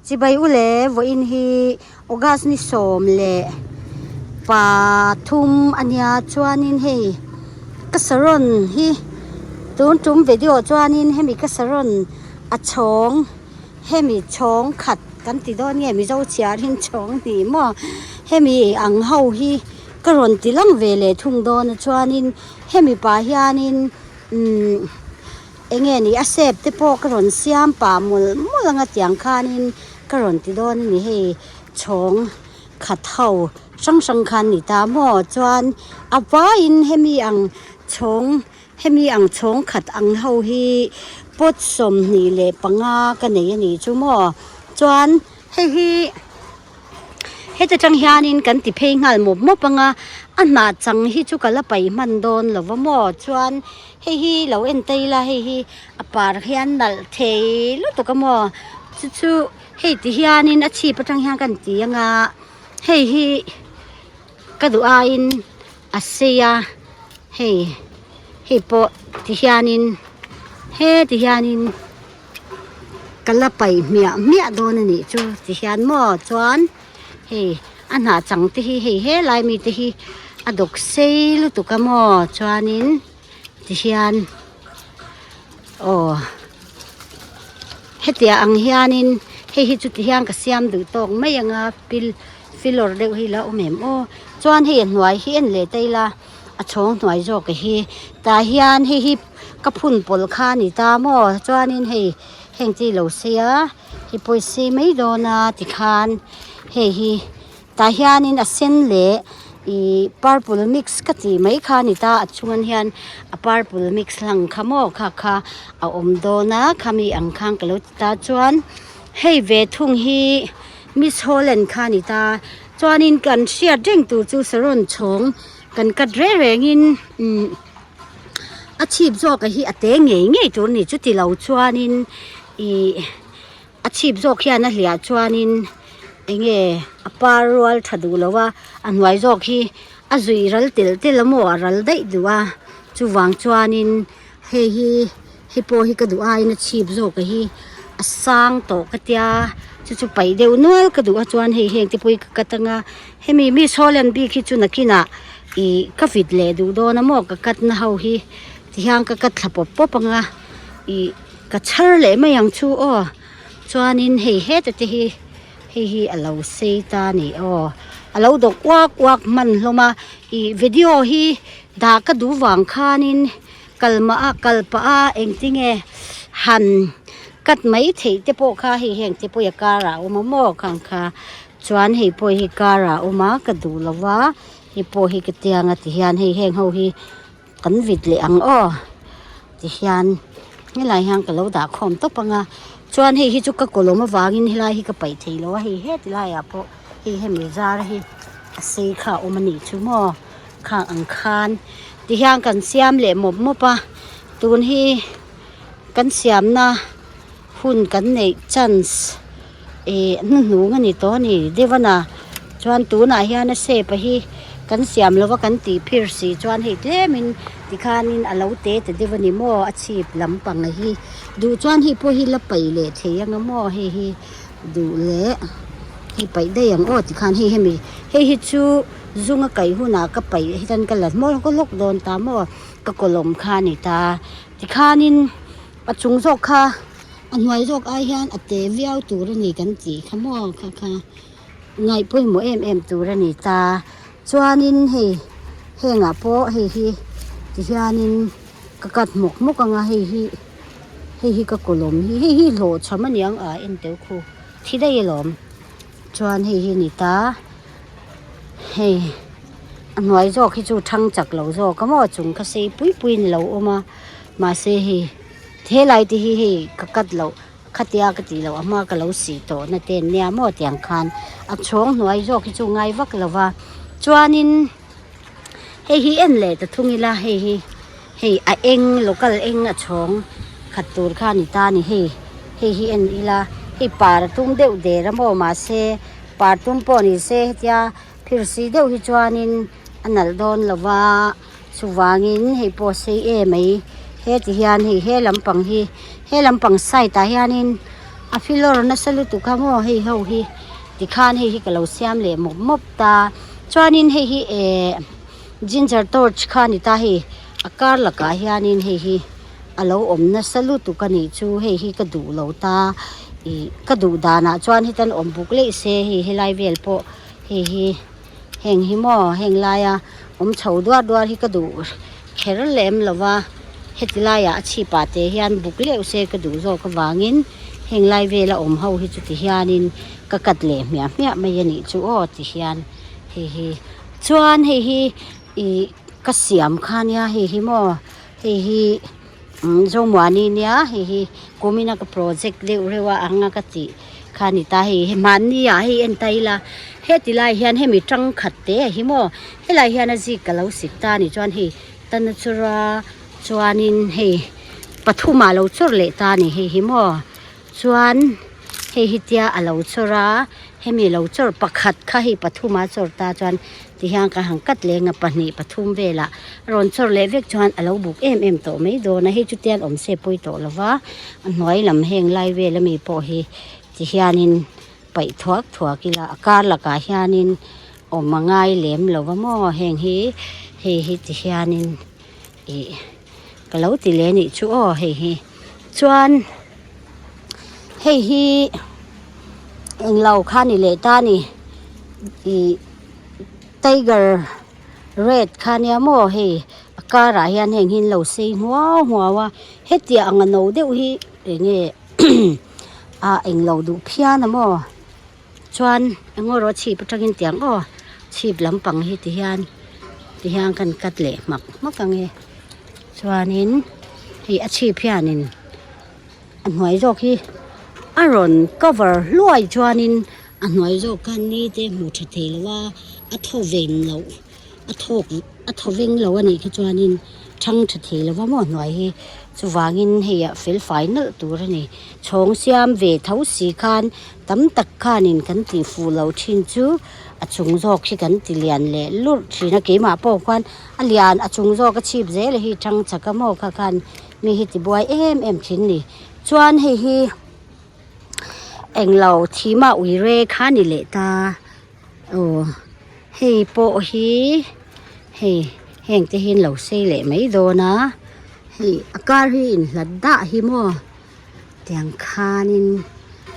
Chibai u le vawiin hi August ni 13 a nia chuanin hei ka saron hi tun tum video chuanin hemi ka saron a chhawng hemi chhawng khat kan ti dawn nge mizo chhiar in chhawng ni maw hemi ang ho hi ka rawn ti lang ve leh thung dawn a chuanin hemi pah hianin umm eng nge ni a shape te pawh ka rawn siam pah mawlh mawlh anga tiang khanin ka rawn ti dawn a ni hei chhawng khat ho hrang hrang khan ni ta maw chuan a vaiin hemi ang chhawng hemi ang chhawng khat ang ho hi pot 25 ka nei a nih chu maw chuan hei hi. Heta tang hianin kan ti phei nghal mawp mawp ang a, a hnah chang hi chu ka la paih hman dawn lo va maw chuan hei hi lo en ta ila hei hi a par hian nalh thei lutuk a maw chu chu hei ti hianin a chhip atang hian kan ti ang a hei hi ka duh aiin a sei a hei hei pawh ti hianin heti hianin. Ka la paih hmiah hmiah dawn a nih chu ti hian maw chuan hei a hnah chang te hi hei helai mi te hi a dawk sei lutuk a maw chuanin ti hian aw hetiang ang hianin hei hi chu ti hian ka siam duh tawk mai ang a pil filawr deuh hi la awm em aw chuan hei a hnuai hi en leh ta ila a chhawng hnuai zawk hi tah hian hei hi. Ka phun pawlh kha a ni ta maw chuanin hei heng chi lo sei a hei pawh i sei mai dawn a tikhan hei hi tah hianin a sen leh ih purple mix ka tih mai kha a ni ta a chhungan hian a purple mix hlang kha maw kha kha a awm dawn a khami ang khan ka lo ti ta chuan hei ve thung hi miss holland kha a ni ta chuanin kan hriat reng tur chu saron chhawng kan cut reng rengin umm. A chhip zawk a hi a te ngei ngei tur a ni chuti lo chuanin ih a chhip zawk hian a hliah chuanin eng nge a par rual tha duh lo a a hnuai zawk hi a zui ral telh telh a maw a ral daih duh a chuvang chuanin hei hi hei pawh hi ka duh aiin a chhip zawk a hi a sang tawh ka tia chu chu paih deuh nual ka duh a chuan hei heng te pawh hi ka cut anga hemi miss holland bik hi chu nakinah Ih ka vit leh duh dawn a maw ka cut na ho hi tihian ka cut thla pawp pawp ang a ih ka chhar leh mai ang chu aw chuanin hei heta te hi hei hi a lo sei ta a ni aw a lo dawk uak uak hman hlawm a ih video hi dah ka duh vang khanin kal mah a kal pah a engtinge han cut mai theih te pawh kha hei heng te pawh hi a karah a awm a maw khang kha chuan hei pawh hi karah a awm a ka duh lo va. Hei pawh hi ka tiang a ti hian hei heng ho hi kan vit leh ang aw ti hian helai hian ka lo dah khawm tawp ang a chuan hei hi chu ka kawlawm avangin helai hi ka paih thei lo a hei heti laiah pawh hei hemi zar hi a sei kha a awm a nih chu maw khang ang khan ti hian kan siam leh mawp mawp a tun hi kan siamna hun kan neih chance. Ih hnuhnung a ni tawh a ni Devana chuan tunah hian a shape a hi kan siam lova kan tih phir si chuan hei tlemin tikhanin a lo te ta deuh a ni maw a chhip lampang a hi duh chuan hei pawh hi la paih leh thei ang a maw hei hi duh leh hei paih daih ang aw tikhan hei hemi hei hi chu zunga kaih hunah ka paih hian ka la hmawlh hlawk dawn ta maw ka kawlawm kha a ni ta tikhanin a chung zawk kha. A hnuai zawk ai hian a te viau tur a ni kan tih kha maw kha kha ngaih pawimawh em em tur a ni ta chuanin hei hengah pawh hei hi tihianin ka cut hmawk hmawk ang a hei hi hei hi ka kawlawm hi hei hi hlawhchham a niang a en teuh khu thi daih alawm chuan hei hi a ni ta hei a hnuai zawk hi chu thang chak lo zawk a maw chung kha sei pui pui in a lo awm a mahse hei. Helai te hi hei ka cut loh khatia ka tih loh a hma ka lo sih tawh na te an nia maw tiang khan a chhawng hnuai zawk hi chu ngai vak lo va chuanin hei hi en leh ta thung ila hei hi hei a eng local eng a chhawng khat tur kha a ni ta a ni hei hei hi en ila hei par a tum deuh der a maw mahse par tum pawh ni se hetia phir si deuh hi chuanin a nalh dawn lo va. Chuvangin hei pawh a sei em mai heti hian hei he lampang hi he lampang side ah hianin A filawr nasa lutuk a maw hei ho hi tikhan hei hi ka lo siam leh mawp mawp ta chuanin hei hi ehh ginger torch kha a ni ta hei a kar lakah hianin hei hi a lo awm nasa lutuk a nih chu hei hi ka duh lo ta ih ka duh danah chuan hetan awm buk leh se hei helai vel pawh hei hi heng hi maw heng laia awm chho duar duar hi ka duh kher lem lo va heti laiah a chhip ah te hian buk leuh se ka duh zawk avangin heng lai vela awm ho hi chuti hianin ka cut leh hmiah hmiah mai a nih chu aw ti hian hei hi chuan hei hi ih ka siam kha nia hei hi maw hei hi umm Zomuani nia hei hi kumina ka project deuh reuh a anga ka tih kha a ni ta hei hi hmanni ah hei en ta ila heti lai hian hemi tangkhat te hi maw helai hian a zik ka lo sik ta a nih chuan hei tana chura chuanin hei pathum ah lo chawr leh ta a ni hei hi maw chuan hei hi tia a lo chawr a hemi lo chawr pakhat kha hei pathum ah a chawr ta chuan tihian ka han cut leng a pahnih pathum velah a rawn chawr leh vek chuan a lo buk em em tawh mai dawn a hei chu tian awm se pawi tawh lo va a hnuai lam heng lai vel ami pawh hi tihianin paih thuak thuak ila a kar lakah hianin awm a ngai lem lo va maw heng hi hei hi tihianin ih ka lo ti leh anih chu aw hei hi chuan hei hi englo kha ni leh ta a ni ih tiger red kha nia maw hei a karah hian heng hi an lo sei hmuau hmuau a hetiang ang a no deuh hi eng nge ah englo duh phian a maw chuan eng erawh chhip atangin tiang aw chhip lampang hi ti hian ti hian kan cut leh hmak hmak ang e chuanin hei a chhip hianin a hnuai zawk hi a rawn cover hluai chuanin a hnuai zawk khan ni te hmu tha thei lo a a thaw ven loh a thawk a thaw veng lo a nih khi chuanin thang tha thei lo va maw hnuai hi chuvangin hei ah fel fai nalh tur a ni chhawng siam ve tho si khan tam tak khanin kan tih fuh loh thin chu a chung zawk hi kan ti lian leh lurh thin a keimah pawh khuan a lian a chung zawk a chhip zel hi thang chak a maw kha khan mi hi tibuai em em thin a ni chuan hei hi englo thima uire kha a ni leh ta. Aw hei pawh hi hei heng te hi an lo sei leh mai dawn a hei a kar hi inhlat dah hi maw tiang khanin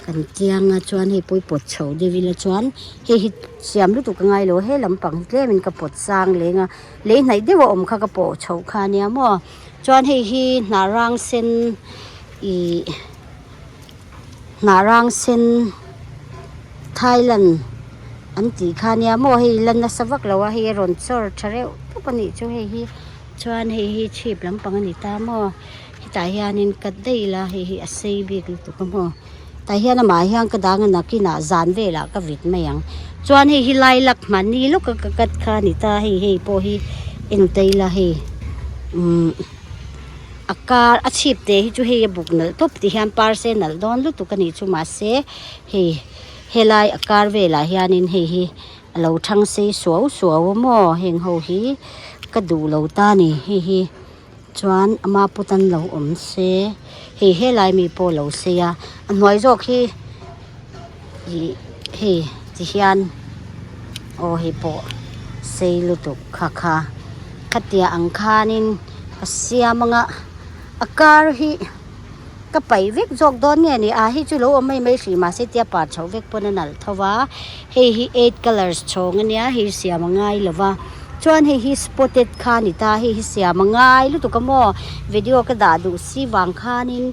kan chiang a chuan hei pawh hi pawt chho deuh ila chuan hei hi siam lutuk a ngai lo a he lampang hi tlemin ka pawt sang leng a lei hnaih deuh a awm kha ka pawh chhoh kha ania maw chuan hei hi hnah rang sen ih. Hnah rang sen Thailand an tih kha ania maw hei la nasa vak lo a hei a rawn chawr tha reuh tawp a nih chu hei hi chuan hei hi chhip lampang a ni ta maw hetah hianin cut daih ila hei hi a sei bik lutuk a maw tah hian amah hian ka dang a nakinah zan velah ka vit mai ang chuan hei hi lilac hmanni lawka ka cut kha a ni ta hei hei pawh hi en ta ila hei umm. A kar a chhip te hi chu hei a buk nalh tawp ti hian par se nalh dawn lutuk a nih chu mahse hei helai a kar velah hianin hei hi a lo thang sei suau suau a maw heng ho hi ka duh lo ta a ni hei hi chuan ama put an lo awm se hei helai mi pawh a lo sei a a hnuai zawk hi ih hei ti hian aw hei pawh sei lutuk kha kha khatia ang khanin. A siam anga a kar hi ka paih vek zawk dawn nge ni a hei chu lo awm mai mai hrih mahse tia par chhoh vek pawn a nalh tho va hei hi eight colours chhawng ania hei siam a ngai lo va chuan hei hi spotted kha a ni ta hei hi siam a ngai lutuk a maw video ka dah duh si vang khanin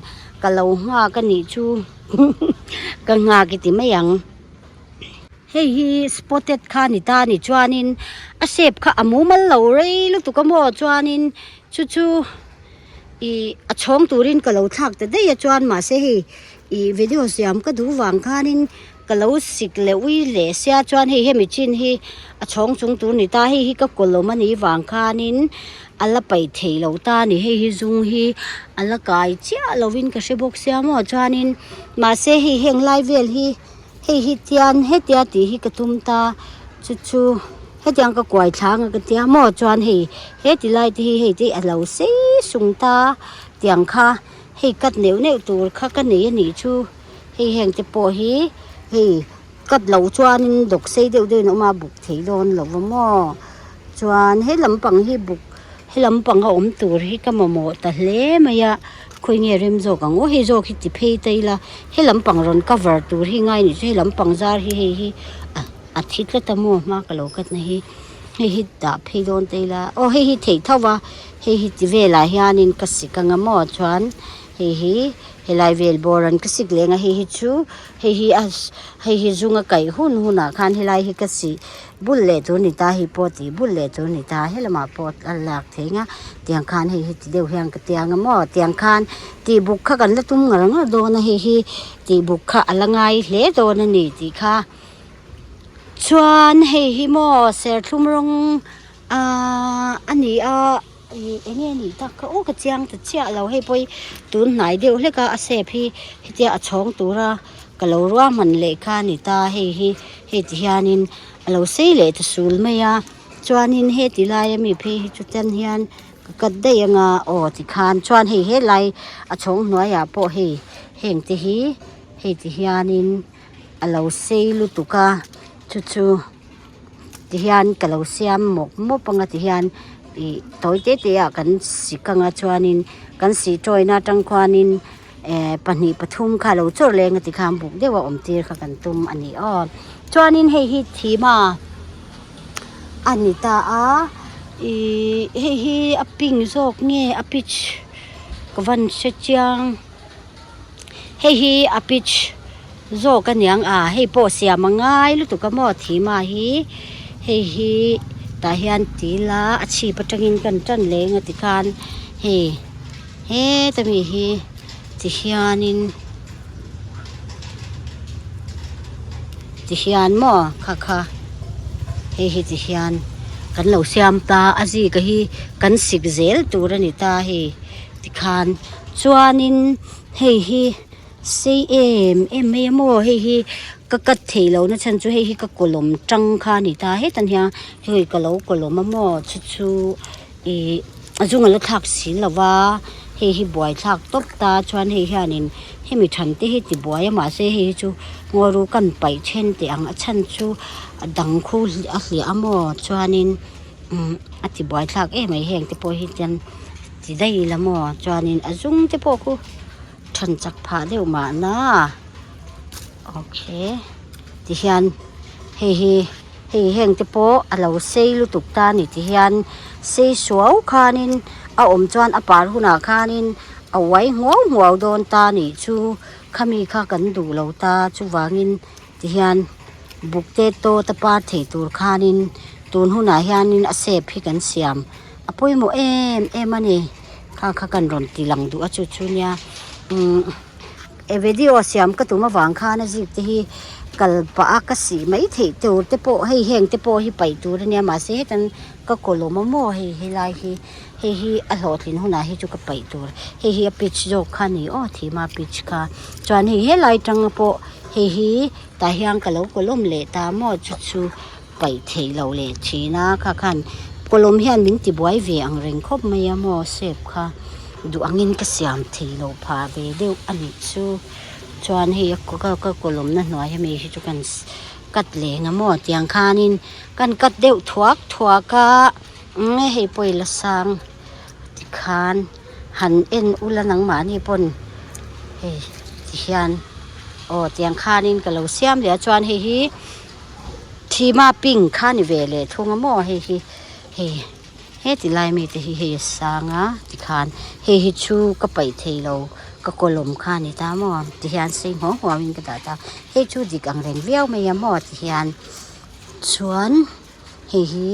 ka lo nghak a nih chu ka nghak i ti mai ang. Hei hi spotted kha a ni ta a ni chuanin a shape kha a mumal lo rei lutuk a maw chuanin chu chu ih a chhawng turin ka lo thlak ta daih a chuan mahse hei ih video siam ka duh vang khanin ka lo sik leh ui leh sia chuan hei hemi chin hi a chhawng chung tur a ni ta hei hi ka kawlawm a nih vang khanin a la paih theih loh ta a ni hei hi zung hi a la kai chiah lovin ka hre bawk sia maw chuanin mahse hei heng lai vel hi. Hei hi tian hetia tih hi ka tum ta chu chu hetiang ka kuai thla anga ka tia maw chuan hei heti lai te hi hei te a lo sei sung ta tiang kha hei cut neuh neuh tur kha ka nei a nih chu. Hei heng te pawh hi hei cut loh chuanin dawk sei deuh deuhin a awm a buk thei dawn lo va maw chuan he lampang hi buk he lampang a awm tur hi ka mamawh ta hle mai a khawi nge rem zawk ang aw hei zawk hi ti phei ta ila he lampang rawn cover tur hi ngai ni chu hei lampang zar hi hei hi a thi tlat a maw hma ka lo cut na hi hei hi dah phei dawn ta ila aw hei hi theih tho va hei hi ti velah hianin ka sik anga maw chuan hei hi. Helai vel bawr an ka sik leng a hei hi chu hei hi a hei hi zung a kaih hun hunah khan helai hi ka sih bul leh tur a ni ta hei pawh tih bul leh tur a ni ta helamah pawh a lak thei ang a tiang khan hei hi ti deuh hian ka tiang a maw tiang khan tih buk kha kan la tum ngar ngar dawn a hei hi tih buk kha a la ngai hle dawn a ni tih kha chuan hei hi maw serthlum rawng ahh a ni a. Ih eng nge nih tak kha aw ka chiang ta chiah lo hei pawh hi tun hnai deuh hlek a a shape hi hetia a chhawng tura ka lo ruahman leh kha a ni ta hei hi hei ti hianin a lo sei leh ta sul mai a chuanin heti laia mi phei hi chu tan hian ka cut daih anga aw tikhan chuan hei helai a chhawng hnuaiah pawh hei heng te hi hei ti hianin a lo sei lutuk a chu chu. Tihian ka lo siam mawp mawp anga tihian ih tawi te te ah kan sik anga chuanin kan sih tawina atang khuanin eh pahnih pathum kha a lo chawrh leng a tikhan buk deuh a awm tir kha kan tum a ni aw. Chuanin hei hi thima a ni ta a ih hei hi a pink zawk nge a peach ka van hre chiang. Hei hi a peach zawk a niang a hei pawh siam a ngai lutuk a maw thima hi hei hi tah hian ti ila a chhip atangin kan tan leng a tikhan hei heta mi hi ti hianin ti hian maw kha kha hei hi ti hian kan lo siam ta a zika hi kan sik zel tur a ni ta hei. Tikhan chuanin hei hi sei em em mai a maw hei hi ka cut theih loh na chhan chu hei hi ka kawlawm tang kha a ni ta hetah hian hei ka lo kawlawm a maw chu chu ih a zung a la thlak si lo va hei hi buai thlak tawp ta chuan hei hianin hemi than te hi ti buai a mahse hei hi chu ngaw ru kan paih then teh ang a chhan chu a dang khu a hliah a maw chuanin umm a ti buai thlak em mai heng te pawh hi chuan. Ti daih ila maw chuanin a zum te pawh khu than chak phah deuh mahna okay tihian hei hi hei heng te pawh a lo sei lutuk ta a ni tihian sei suau khanin a awm chuan a par hunah khanin a uai nghuau nghuau dawn ta a nih chu khami kha kan duh lo ta chuvangin tihian buk te tawt a par thei tur khanin tun hunah hianin a shape hi kan siam. A pawimawh em em a ni kha kha kan rawn ti lang duh a chu chu nia umm e video siam ka tum avang khan a zip te hi kal pah a ka sih mai theih tur te pawh hei heng te pawh hi paih tur a nia mahse hetan ka kawlawm a maw hei helai hi hei hi a hlawhtlin hunah hi chu ka paih tur hei hi a pitch zawk kha a ni aw thima pitch kha chuan hei helai tang pawh hei hi tah hian ka lo kawlawm leh ta maw chu chu. Paih theih loh leh thin a kha khan kawlawm hian min ti buai ve ang reng khawp mai a maw shape kha duh angin ka siam theih loh phah ve deuh a nih chu chuan hei a ka ka kawlawm na hnuai ami hi chu kan cut leng a maw tiang khanin kan cut deuh thuak thuak a eng hei pawh i la sang tikhan han en ula nangmahni pawn hei tihian aw tiang khanin ka lo siam leh a chuan hei hi. Thima pink kha ni ve leh thung a maw hei hi hei heti lai mi te hi hei a sang a tikhan hei hi chu ka paih thei lo ka kawlawm kha a ni ta maw tihian sei nghawng nghawng in ka dah ta hei chu dik ang reng viau mai a maw tihian chuan hei hi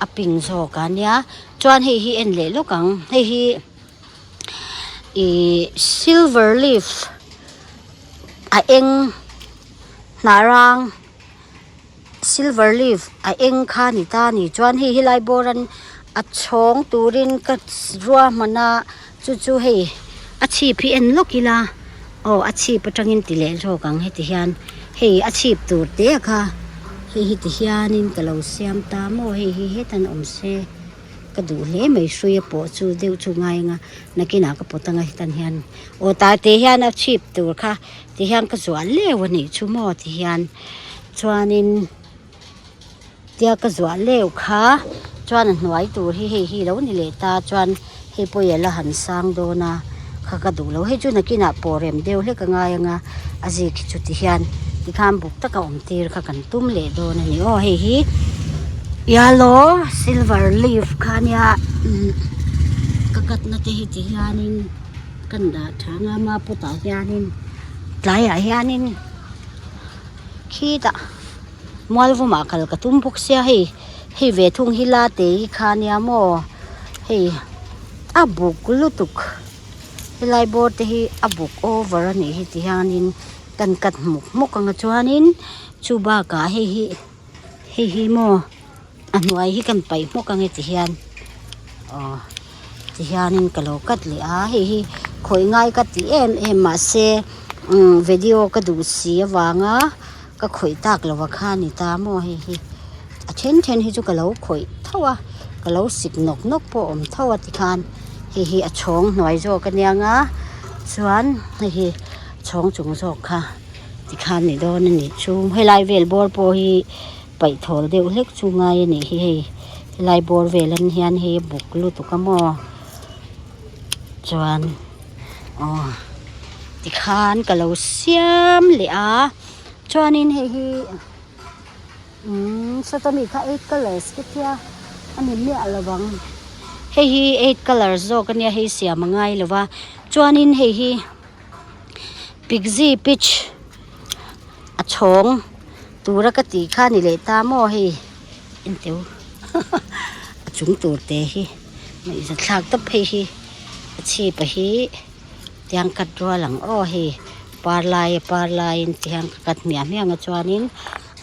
a pink zawk a nia chuan hei hi en leh lawk ang hei hi ihh silver leaf a eng. Hnah rang silver leaf a eng kha a ni ta a ni chuan hei helai bawr an a chhawng turin ka ruahman a chu chu hei a chhip hi en lawk ila aw a chhip atangin ti leh zawk ang heti hian hei a chhip tur te kha hei hi ti hianin ka lo siam ta maw hei hi hetan awm se. ka duh hle mai hrui a pawh chu deuh chu ngai anga nakinah ka pawt anga hetan hian aw tah te hian a chhip tur kha ti hian ka zuah leuh a nih chu maw ti hian chuanin tia ka zuah leuh kha chuan a hnuai tur hi hei hi lo ni leh ta chuan hei pawh i la han sang dawn a kha ka duh lo hei chu nakinah pawh rem deuh hlek a ngai ang a a zik hi chu ti hian tikhan buk taka awm tir kha kan tum leh dawn a ni aw hei hi yellow silver leaf kha ania ka cut na te hi ti hianin kan dah tha ang a mapawt ah hianin tlaiah hianin khitah. Mualvumah kal ka tum bawk sia hei hei ve thung hi la te hi kha nia maw hei a buk lutuk helai bawr te hi a buk over a nih hi ti hianin kan cut hmuk hmuk ang a chuanin chu bakah hei hi hei hi maw a hnuai hi kan paih hmawk ang e ti hian aw ti hianin ka lo cut leh a hei hi khawih ngai ka ti em em mahse umm video ka duh si avanga ka khawih tak lo a kha ni ta maw hei hi a then then hi chu ka lo khawih tho a ka lo sik nawk nawk pawh a awm tho a tikhan hei hi a chhawng hnuai zawk aniang a chuan hei hi chhawng chung zawk kha tikhan ni dawn a nih chu helai vel bawr pawh hi. Paih thawl deuh hlek chu ngai a nih hi hei helai bawr vel an hian hei a buk lutuk a maw chuan aw tikhan ka lo siam leh a chuanin hei hi umm sawta mi kha eight colours te tia a ni miah lo vang hei hi eight colours zawk a nia hei siam a ngai lo va chuanin hei hi. Pixie peach a chhawng tura ka tih kha ni leh ta maw hei enteu a chung tur te hi ngaihza thlak tawp phei hi a chhip a hi tiang cut rual ang aw hei par lai a par laiin tihian ka cut hmiah hmiah ang a chuanin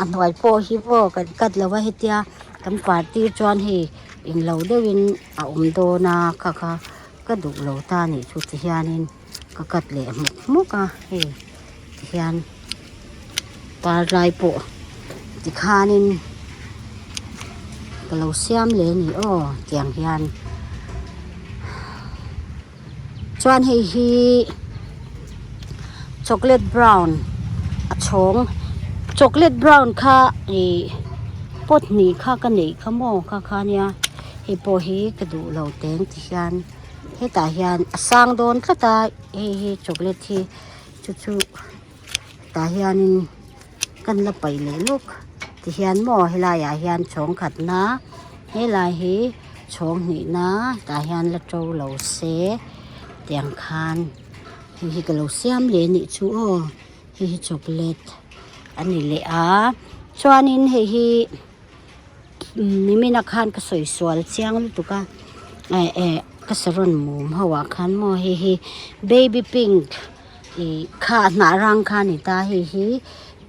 a hnuai pawh hi maw kan cut lo a hetia kan par tir chuan hei englo deuhin a awm dawn a kha kha ka duh lo ta a nih chu ti hianin. Ka cut leh hmuk hmuk a hei tihian par lai pawh tikhanin ka lo siam leh a ni aw tiang hian chuan hei hi chocolate brown a chhawng chocolate brown kha ih pot hnih kha ka neih kha maw kha kha nia hei pawh hi ka duh lo teng ti hian. Hetah hian a sang dawn tlat a hei hi chocolate hi chu chu tah hianin kan la paih leh lawk tihian maw helaiah hian chhawng khatna helai hi chhawng hnihna tah hian la to lo se tiang khan hei hi ka lo siam leh anih chu aw hei hi chocolate a ni leh a chuanin hei hi. Nimina khan ka sawi sual chiang lutuk a eh eh ka saron mum ho ah khan maw hei hi baby pink ih kha a hnah rang kha a ni ta hei hi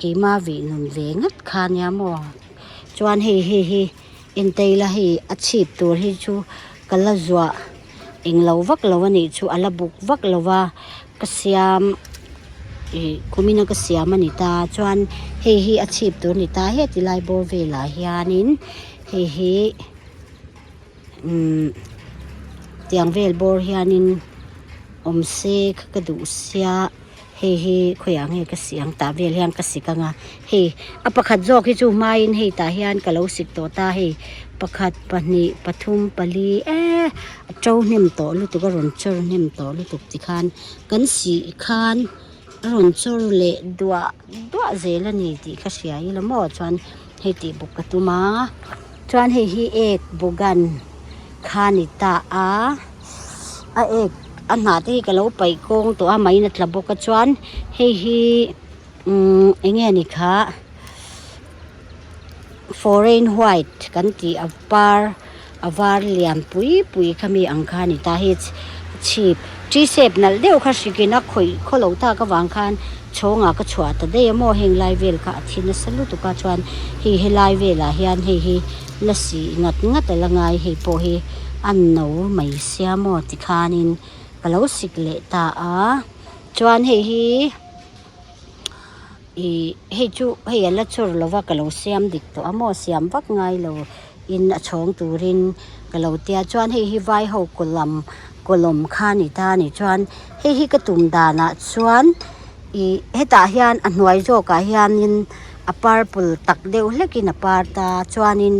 keima vih nun ve ngat kha a nia maw chuan hei hei hi entei la hei a chhip tur hi chu ka la zuah englo vak lo a nih chu a la buk vak lo va ka siam ih kumin a ka siam a ni ta chuan hei hi a chhip tur a ni ta heti lai bawr velah hianin hei hi umm tiang vel bawr hianin awm se kha ka duh sia hei hi khawiah nge ka si ang tah vel hian ka sik ang a hei a pakhat zawk hi chu hmain hei tah hian ka lo sik tawh ta hei pakhat pahnih pathum pali eee a to hnem tawh lutuk a rawn chawr hnem tawh lutuk tikhan kan sih khan a rawn chawr leh duah duah zel a ni tih ka hria ila maw chuan hei tih bawk ka tum a chuan hei hi egg bugan kha ni ta a a egg a hnah te hi ka lo paih kawng tawh a mai in a tla bawk a chuan hei hi umm eng nge ni kha foreign white kan tih a par a var lian pui pui kha mi ang kha a ni ta hei chhip tree shape nalh deuh kha hrikin a khawih khaw lo tak avang khan chhawngah ka chhuah ta daih a maw heng lai vel kha a thi nasa lutuk a chuan hei helai velah hian hei hi la sih ngat ngat a la ngai hei pawh hi a no mai sia maw tikhanin ka lo sik leh ta a chuan hei hi ih hei chu hei a la chawr lo va ka lo siam dik tawh a maw siam vak ngai lo in a chhawng turin. ka lo tia chuan hei hi vai ho kawlam kawlawm kha a ni ta a ni chuan hei hi ka tum danah chuan ih hetah hian a hnuai zawkah hianin a purple tak deuh hlekin a par ta chuanin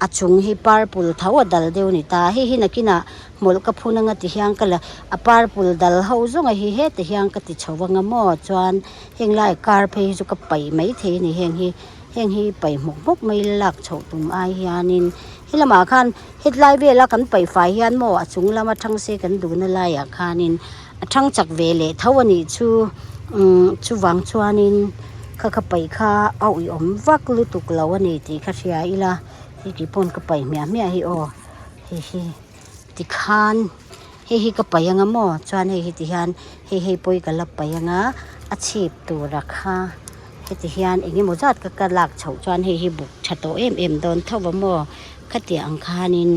a chung hi purple tho a dal deuh a ni ta hei hi nakinah hmawlh ka phun anga ti hian ka la a purple dal ho zawng a hi heti hian ka ti chho anga maw chuan heng lai kar phei hi chu ka paih maithei a ni heng hi. Heng hi paih hmawk hmawk mai la lak chhoh tum ai hianin he lamah khan hetlai vela kan paih fai hian maw a chung lama thang se kan duhna laiah khanin a thang chak ve leh tho a nih chu umm chuvang chuanin kha kha paih kha a uiawm vak lutuk lo a ni tih ka hria ila hei kei pawn ka paih hmiah hmiah hi aw hei hi tikhan hei hi ka paih anga maw chuan hei hi tihian hei hei pawh hi ka la paih anga a chhip tura kha. Heti hian eng emaw zat ka ka lak chhoh chuan hei hi buk tha tawh em em dawn tho va maw? Khatiang ang khanin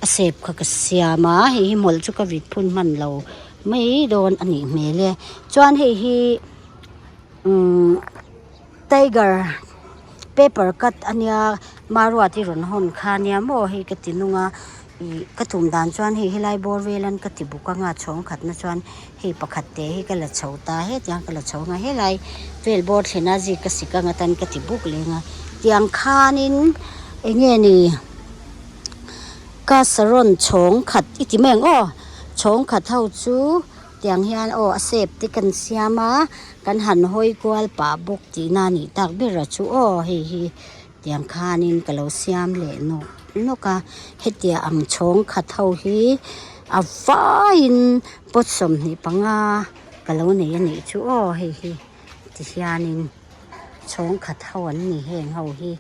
a sep kha ka siam a, hei hi hmawlh chu ka vit phun hman lo mai dawn a nih hmel e. Chuan hei hi umm tiger paper cut a nia Maruati rawn hawn kha nia maw hei ka ti nung a. Ih ka tum dan chuan hei helai bawr vel an ka ti buk anga chhawng khatna chuan hei pakhat te hi ka la chho ta hetiang ka la chho anga helai vel bawr thlena zik ka sik anga tan ka ti buk leng a tiang khanin eng nge ni ka saron chhawng khat i ti mai ang aw chhawng khat ho chu tiang hian aw a shape te kan siam a kan han hawi kual pah bawk tihna a nih tak ber a chu aw hei hi. Tiang khanin ka lo siam leh nawk nawk a, hetiang ang chhawng khat ho hi a vaiin pot 25 ka lo nei a nih chu aw hei hi tihianin chhawng khat ho an ni heng ho hi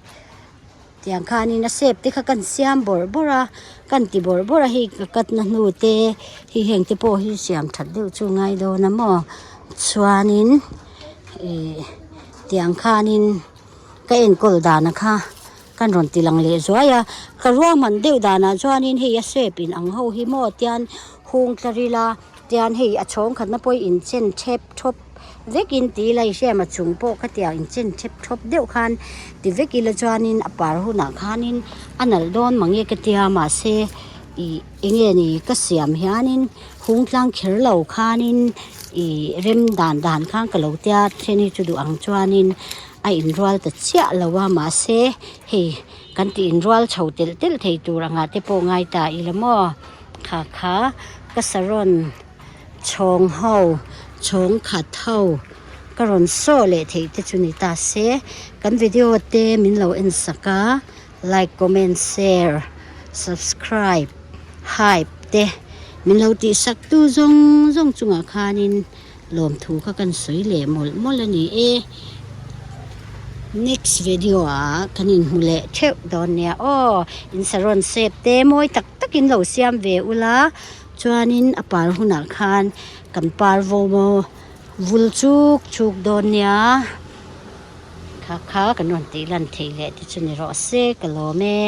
tiang khanin a shape te kha kan siam bawrh bawrh a kan ti bawrh bawrh a hei ka cut na hnu te hei heng te pawh hi siam that deuh chu ngai dawn a maw chuanin ih tiang khanin. Ka enkawl dana kha kan rawn ti lang leh zuai a, ka ruahman deuh danah chuanin hei a shape in ang ho hi maw tian hung tlar ila tian hei a chhawng khatna pawh in chen thep thawp vek in ti ila i hriam a chung pawh khatiang in chen thep thawp deuh khan ti vek ila chuanin a par hunah khanin a nalh dawn mange ka tia mahse ih eng nge ni ka siam hianin hung tlang kher lo khanin ih rem dan dan khan ka lo tia then hi chu duh ang chuanin. A inrual ta chiah lo a mahse hei kan tih inrual chho telh telh thei tur angah te pawh ngai ta ila maw kha kha ka saron chhawng ho chhawng khat ho ka rawn saw leh theih te chu ni ta se kan video te min lo en sak a like comment share subscribe hype te min lo tih sak tu zawng zawng chungah khanin. Lawmthu kha kan sawi leh mawlh mawlh a ni e. Next video ah kan inhmu leh theuh dawn nia aw. In saron shape te mawi tak tak in lo siam ve ula chuanin a par hunah khan kan par vo maw vul chuk chuk dawn nia. Kha kha kan rawn tih lan theih leh te chu ni rawh se ka lawm e.